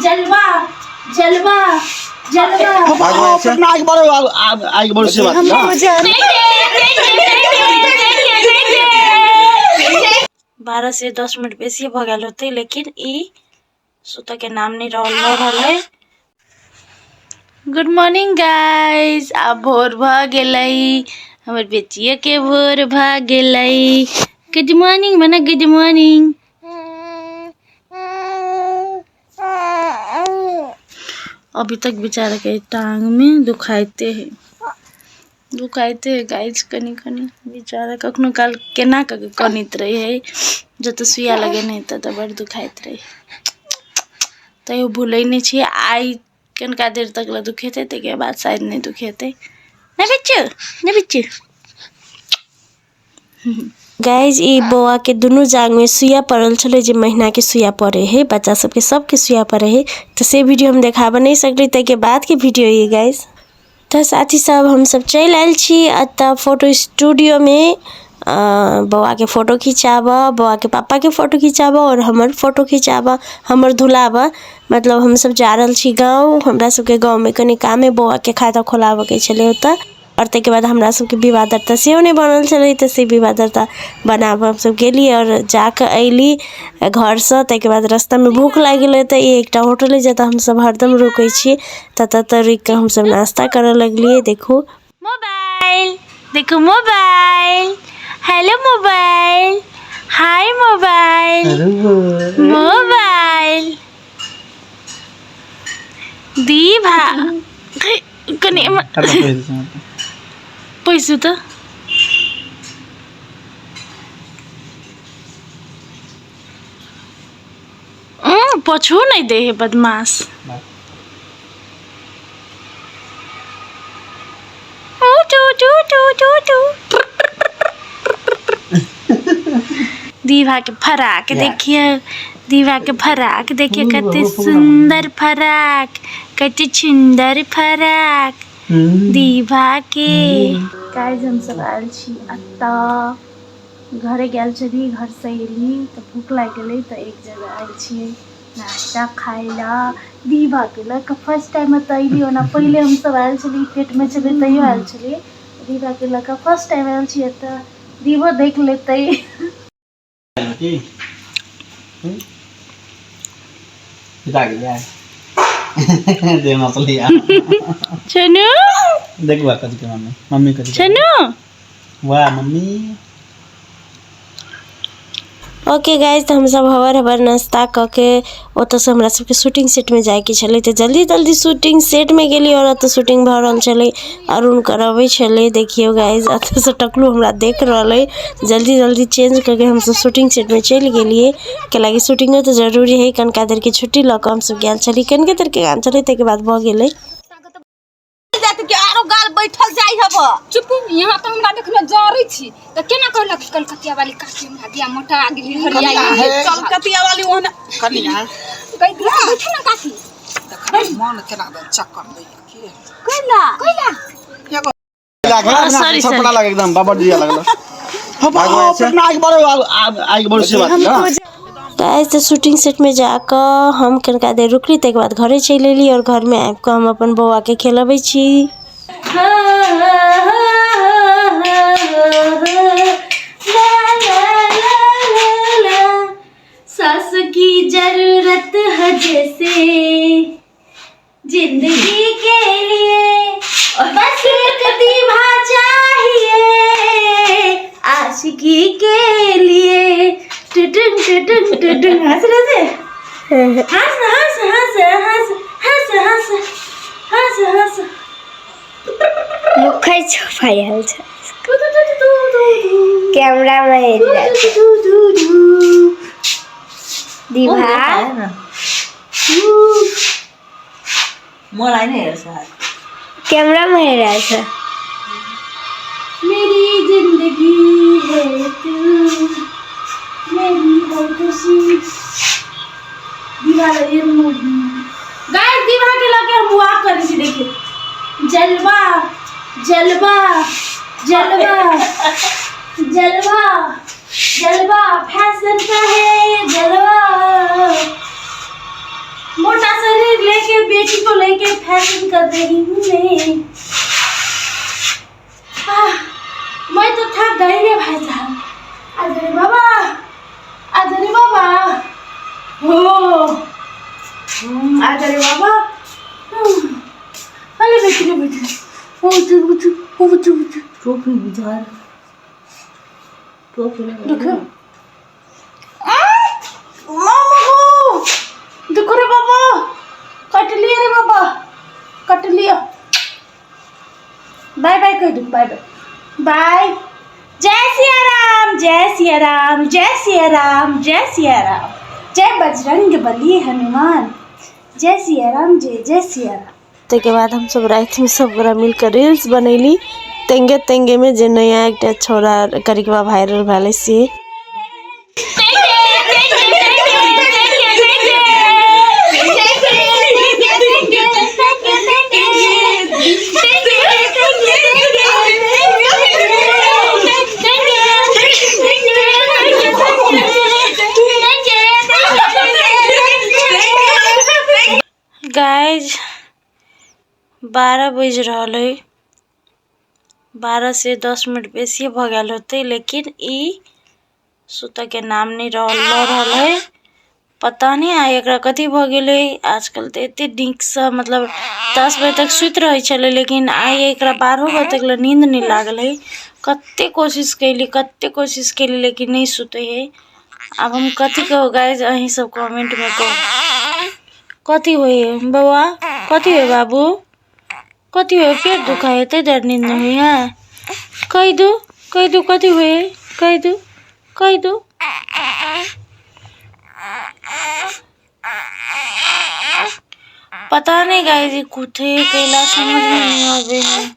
जलवा जलवा जलवा। अपना आगे बढ़ो, आगे बढ़ो से बात ना। 12 से 10 मिनट बेसी भऽ गेल होतै, लेकिन ई सुतऽ के नाम नहीं रहल है। गुड मॉर्निंग गाइस, आब भोर भऽ गेलै, हमर बेटियो के भोर भऽ गेलै। गुड मॉर्निंग मने गुड मॉर्निंग। अभी तक बेचारा के टांग में दुखाइते है, दुखाइते है गाइस, कनी कनी बेचारा कखनो काल केना कऽ के कनैत रहे है, जतऽ सुइया लगेने हेतै ततऽ बड़ दुखाइत रहे। तैयो भूलै नहि छियै, आइ कनिका देर तक लए दुखेतै, ताहिके बाद शायद नहि दुखेतै। नहि बिच्चू, नहि बिच्चू। गाइज ई बौआ के दुनू जांग में सुइया पड़ल छलै, जे महीना के सुइया पड़े है, बच्चा सबके सबके सुइया पड़े है, तो से वीडियो हम देखाबऽ नहीं सकली, ताहिके बाद के वीडियो ये गाइज। तो साथी सब हम सब चलि आयल छी एतऽ फोटो स्टूडियो में, बौआ के फोटो खिंचाबऽ, बौआ के पापा के फोटो खिंचाबऽ और हमर फोटो खिंचाबऽ, हमर धुलाबऽ। मतलब हम सब जा रहल छी गाँव, हमरा सबके गाँव में कनि काम है, बौआ के खाता खोलाबऽ के छलै ओतऽ, और ताहिके बाद हमरा सबके विवाह दर्ता सेहो नहि बनल छलै, तऽ से विवाह दर्ता बनाबऽ हमसब गेली और जाकऽ अयली घरसँ। ताहिके बाद रस्तामे भूख लागि गेलै, तऽ ई एकटा होटल अइ जतऽ हमसब हरदम रुकै छी, ततऽ तऽ रुकिकऽ हमसब नाश्ता करऽ लगलियै। देखू मोबाइल, देखू mobile, hello mobile, hi mobile, mobile दीभा कनि पैसू तऽ पछू नहीं दे है बदमाश। दीवा के फराक देखिए, दीवा के फराक देखिए, कते सुंदर फराक, कते सुंदर फराक दीवा के। गाइस हम सब आयल छी एतऽ, घरे गेल छली, घर से एली तऽ भूख लागि गेलै, तऽ एक जगह आयल छियै नाश्ता खाय ला। दीवा के लऽ कऽ फर्स्ट टाइम एतऽ अयली, ओना पहिले हमसब आयल छली, पेटमे छलै तैयो आयल छलियै। दीवा के लऽ कऽ फर्स्ट टाइम आयल छी एतऽ, दीवो देख लेतै। चनू देखबा कथी के मम्मी, मम्मी कथी? चनू वाह मम्मी। ओके गाइज, तऽ हमसब हबर हबर नाश्ता कऽ के ओतऽसँ हमरा सबके शूटिंग सेटमे जाइके छलै, तऽ जल्दी जल्दी शूटिंग सेटमे गेली और ओतऽ शूटिंग भऽ रहल छलै, अरुण करबै छलै। देखियौ गाइज, एतऽसँ टकलू हमरा देख रहल अइ। जल्दी जल्दी चेंज कऽ के हमसब शूटिंग सेटमे चलि गेलियै, कैलाकि शूटिंगो तऽ जरूरी हइ। कनिका देरके छुट्टी लऽ कऽ हमसब गेल छली, कनिके देरके काम छलै, ताहिके बाद भऽ गेलै। जात के आरो गाल बैठल जाय हब। चुप, यहाँ तऽ हमरा देखने जरै छी तऽ केना कहलक कलकतिया वाली काकी हमरा दिया मोटा गेली हरिया गेली। कलकतिया वाली ओहन कनिया कहि बैठे ना काकी, मन केना दन चक्कर दैया की कैला कैला सॉरी, छपड़ा लग एकदम बाबर दिया लगल। अपना आगे बढ़ो, आगे बढ़ो से बात ना। गाइस तऽ शूटिंग सेटमे जाकऽ हम कनिका देर रुकली, ताहिके बाद घरे चलि एली और घरमे आबिकऽ हम अपन बौआके खेलबै छी। सास की जरूरत है जैसे जिंदगी के लिए, बस एक दीवा चाहिए आशिकी के लिए। टुटुंग टुटुंग टुटुंग, हंस रहे थे, हंस हंस हंस हंस हंस हंस हंस हंस। मुखै छुपायल छै कैमरा में दीभा मलाई नै हेर्छ, कैमरा में हेरेको छ। मेरी जिंदगी है तू, मेरी हर खुशी। दीवा गाइस, दीवा के लगे हम वॉक करै छी। देखिए जलवा जलवा जलवा जलवा जलवा, फैशन का है जलवा। मोटा से लेके, बेटी को लेके फैशन कर रही हूँ मैं। आह, मैं तो थक गई रे भाई साहब। अरे बाबा, अरे बाबा, हो अरे बाबा। अरे बेटी रे बेटी, ओ चुप चुप, ओ चुप चुप। टोपी बुझार टोपी। देखो मामा को, देखो रे बाबा, कट लिया रे बाबा, कट लिया। बाय बाय कह दो, बाय बाय बाय। जय सिया राम, जय सिया राम, जय सिया राम, जय सिया राम, जय बजरंग बली हनुमान, जय सिया राम, जय जय सिया राम। ताहिके बाद हमसब रातिमे सब गोरा मिलके रील्स बनैली तेंगे तेंगे में, जे नया एकटा छौड़ा करिकबा वायरल भेलै से। गाइज 12 बजि रहल है, 12 से 10 मिनट बेसिए भऽ गेल होतै, लेकिन ई सुतऽके नाम नहि रहल लऽ रहल है। पता नहि आइ एकरा कथी भऽ गेलै। आजकल तऽ एते नीकसँ मतलब 10 बजे तक सुति रहै छलै, लेकिन आइ एकरा 12 बजे तक लए नींद नहि लागल है। कते कोशिश केली, कते कोशिश केली, लेकिन नहि सुतै है। आब हम कथी कहू गाइज, अहीं सब कमेंटमे कहू कथी होइ है बौआ, कथी होइ बाबू, कथी होइ? पेट दुखाइ है ताहि दुआरे नींद नहि होइए? कहि दू, कहि दू कथी होइ है, कहि दू, कहि दू। पता नहीं गाइज ई कुथे कैला समझ में नहीं आवे है।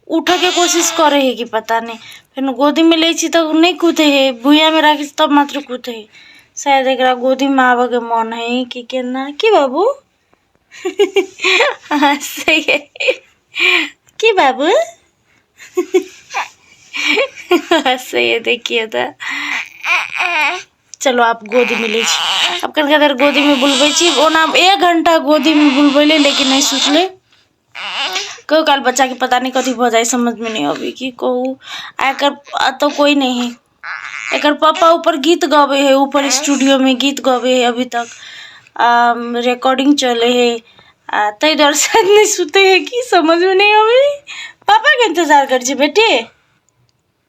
उठे के कोशिश करे है कि पता नहीं, फिर गोदी में लै छी तऽ नहि कूदे है, भुइयाँ में राखी तब मात्र कूदे है। शायद एकरा गोदी में आबऽ के मन है कि केना की बाबू हँसै है की बाबू, हँसै है। देखिए तऽ चलो आप गोदी में लै छी। आब कनिका देर गोदी में बुलबै छी। ओना 1 घंटा गोदी में बुलबैले, लेकिन नहीं सुतलै। कहियो काल बच्चा के पता नहीं कथी भऽ जाए, समझ में नहीं अबै की कहू। आ एकर एतऽ कोई नहीं है, एकर पापा ऊपर गीत गबै है, ऊपर स्टूडियो में गीत गबै है, अभी तक रिकॉर्डिंग चले है, आ ताहि दुआरे शायद नहीं सुते है की समझ में नहीं अबै। पापा के इंतजार करै छी बेटी,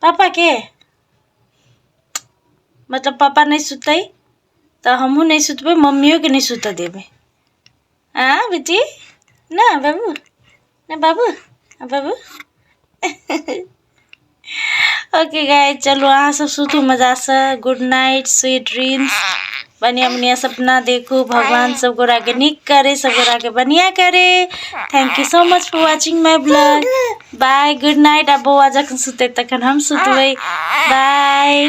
पापा के मतलब पापा नहीं सुतै तऽ हमहूँ नहीं सुतबै, मम्मियों के नहीं सुतऽ देबै। हाँ बेटी ना बाबू, ना बाबू, बाबू। ओके गाइस, चलो अहाँ सब सुतू मजासँ। गुड नाइट, स्वीट ड्रीम्स, बढ़िया बढ़िया सपना देखू। भगवान सब गोरा के नीक करे, सब गोरा के बढ़िया करे। Thank you so much for watching my blog. Bye, good night. आब बौआ जखन सुतै तखन हम सुतबै। बाय।